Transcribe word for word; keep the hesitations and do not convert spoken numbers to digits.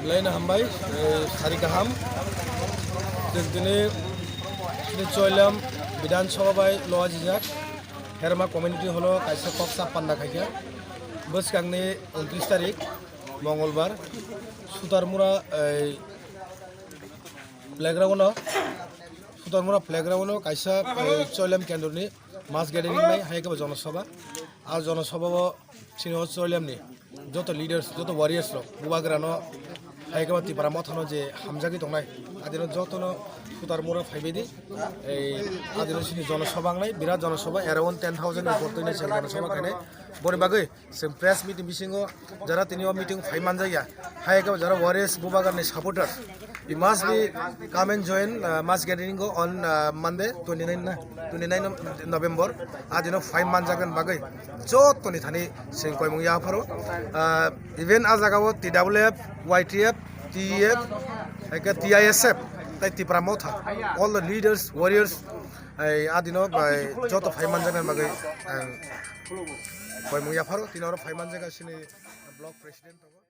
Laina hambai, eh, sari kaham. Jek dini, dini Choilam Bidhan Sabha bai loa jijak. Herma community holo kaisa koksa panda khaikha. Bwskangni untris tarik, Mongolbar, Sutarmura, eh, playground o, Sutarmura playground o kaisa, eh, Choilam Kendroni mass gathering nai, hai khe bo jonosabha. A jonosabha o chini o Choilam ni joto leaders, joto warriors rok, bubagra no hai khe bo Tipra Motha no je hamjagwi tongnai, adino joto no Sutarmura phaibai di. Ei adino chini jonosabha wngnai, birat jonosabha, around ten thousand ni upor twi ni chwng jonosabha khainai. Boni bagwi Chwng press meeting bisingo jara tini o meeting phai manjakya, hai khe jara warriors bubagarni supporters, you must be come and join, uh, mass gathering on, uh, Monday twenty nine na, twenty nine November. A dino phai manjaknani bagwi jotoni thani chwng koimung yapharo. Uh, even a jagao T W F, Y T F, T E F, hai khe T I S F, tai Tipra Motha, all the leaders, warriors, ai a dino bai joto phai manjaknani bagwi ang koimung yapharo, tini oro phai manjak sini block president tongo.